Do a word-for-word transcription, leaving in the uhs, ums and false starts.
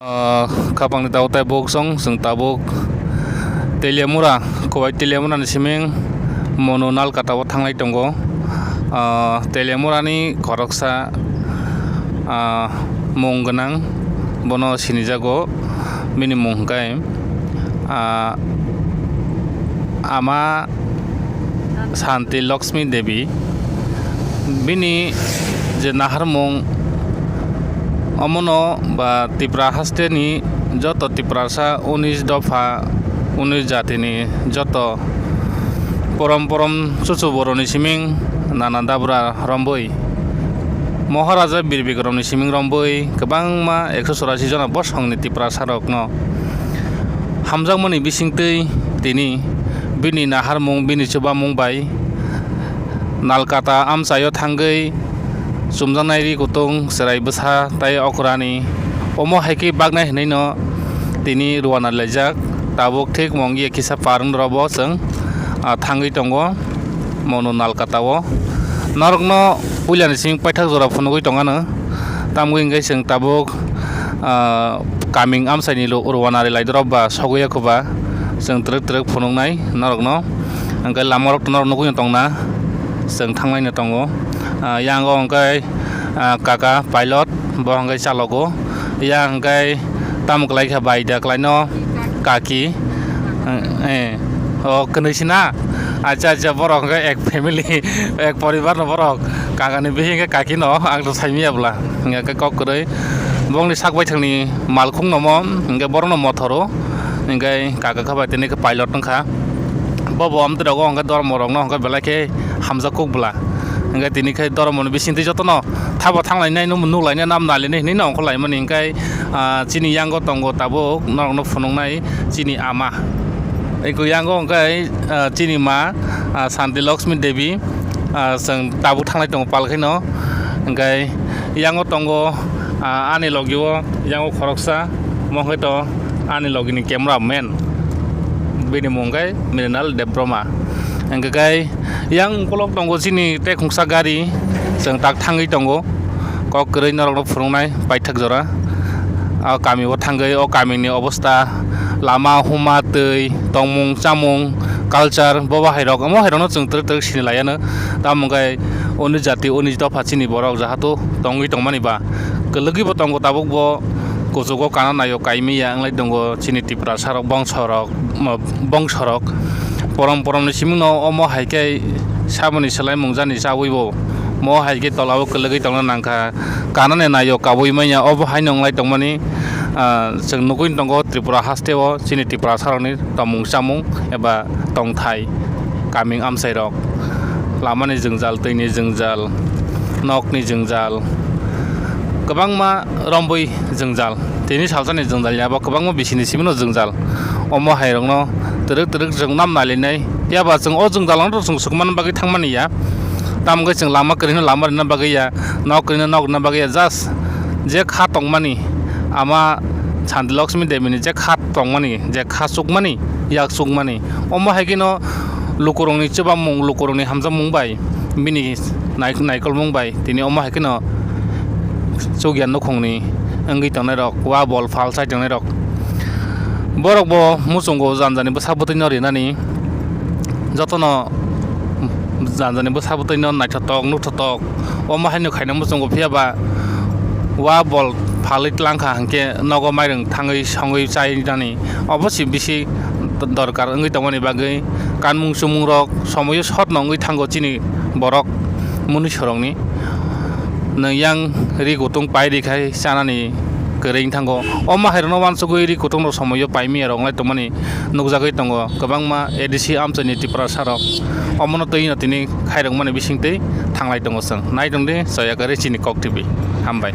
Ah, khapangni tabuk tai buk song, chwng tabuk Teliamura, Khowai Teliamura ni siming Monu Nalkata o thanglai tongo. Ah, Teliamura ni khoroksa, ah, mung gwnang, bono sinijago, bini mung hwnkhe, ah, Ama Santi Lakshmi Devi. Bini je naharmung, omono ba Tipra hasteni joto Tiprasa unis dopha, unis jatini joto porom porom chuchu boroni siming nana dabra romboi, Moharaja Bir Bikramni siming romboi kwbangma ekso chorasi jona bosongni Tiprasarokno hamjakmani bisingtwi tini bini naharmung, bini chubamung bai Nalkata amchaio thangwi chumjaknai ri kutung, chwrai bwsa tai okrani omo hai khe baknai hwnwi no tini rwna laijak. Tabuk thik mung ye kisa parwng rokbo chwng, ah, thangwi tongo Monu Nalkata o. Norokno puilani simi paithak jora phunugwi tongano. Tamgwi hwnkhe chwng tabuk, ah, kaming amchaini lo-, rwna ri lai dorop ba sogwi ya kho ba chwng twrwk twrwk phunuknai norokno. Hwnkhe lama rok norok nugwi tongna chwng thanglaino tongo. Ah, yango hwnkhe, ah, kaka pilot, bo hwnkhe chalogo. Yang hwnkhe tamo kwlai kha bai da kwlaino kaki. Eh, o kwnwi sina. Acha, acha, borok hwnkhe ek family, ek poribar no borok. Kakani bihi hwnkhe kaki no, ang to saimaya bwla. Hwnkhe kok kwrwi. Bongni sak baithangni malkhung no mo, hwnkhe borok no mothoro. Hwnkhe kaka kha bai tini khe pilot wngkha. Bobo amtwi rogo hwnkhe dormo rokno hwnkhe belai khe hamjak kuk bwla. Hwnkhe tini khe dormo ni bisingtwi jotono thabo thanglainai, nung nuklainai, nam nailainai hinwi no ongkhorlaimani. Hwnkhe, ah, chini yango tongo tabuk norokno phunuknai chini ama. Eko yango hwnkhe, ah, chini ma, ah, Santi Lakshmi Devi, ah, chwng tabuk thanglai tongo pal khe no. Hwnkhe yango tongo, ah, ani logi o yango khoroksa, omo hwnkhe to ani logi ni camera man, bini mung khe Mrinal Debbarma. Hwnkhe khe yang ukolog tongo chini tei khungsa gari, chwng tak thangwi tongo. Kok kwrwi norokno phunuknai paithak jora. O kami o thangwi o kamini obostha, lama, huma, twi, tongmung, chamung, culture, bobo hairok, omo hairokno chwng twrwk twrwk sini laiano. Tamo hwnkhe uni jati, uni dopha chini borok jahato tongwi tongmani ba kwlwgwi bo tongo, tabuk bo kuchugo kana naio kaimia wnglai tongo chini Tiprasa rok bongso rok. Bongsorok porom poromni simingno omo hai khe saboni swlai mungjani chawi bo. Mo hai khe tolao kwlwgwi tongna nangkha. Kanani naio kabui manya obo haino wnglai tongmani, ah, chwng nugwi tongo Tripura hasteo chini Tiprasarokni tomung chamung eba tongthai, kaming amchairok, lamani jwngjal, twini jwngjal, nokni jwngjal, kwbangma rombwi jwngjal. Tini salsani jwngjal ya bo kwbangma bisini simino jwngjal. Omo hairokno twrwk twrwk chwng nam nailainai. Phiya ba chwng o jwngjal no chwng swkmani bagwi thangmani ya. Tamo khe chwng lama kwrwino lama rwna bagwi ya, nok kwrwino nok rwna bagwi ya. Just je kha tongmani, ama Santi Lakshmi Devi ni je kha tongmani, je kha chukmani, yak chukmani. Omo hai kheno lukurokni chubamung, lukurokni hamjakmung bai, bini nai-, naikolmung bai, tini omo hai kheno chukya nukhungni wngwi tongnairok, wa bol phal chai tongnairok. Borok bo muchungo jani jani bwsa bwtwino rinani, jotono jani jani bwsa bwtwino naithotok nukthotok. Omo haino khaina muchungo, phiya ba wa bol phalwi tlangkha hinkhe nogo mairung thangwi songwi chai nani. Obo se bisi dorkar wngwi tongmani bagwi kanmung chumung rok somoio sotno wngwi thango chini borok munuisorokni. Nwng yang ri kutung pai ri khai chanani kwrwi wng thango. Omo hairokno uansugwi ri kutung rok somoio paimia rok wnglai tongmani nukjagwi tongo. Kwbangma A D C amchaini Tiprasa rok omono twi no tini khairokmani bisingtwi thanglai tongo chwng. Nai tongdi Joya Kari chini Kok T V. Hambai.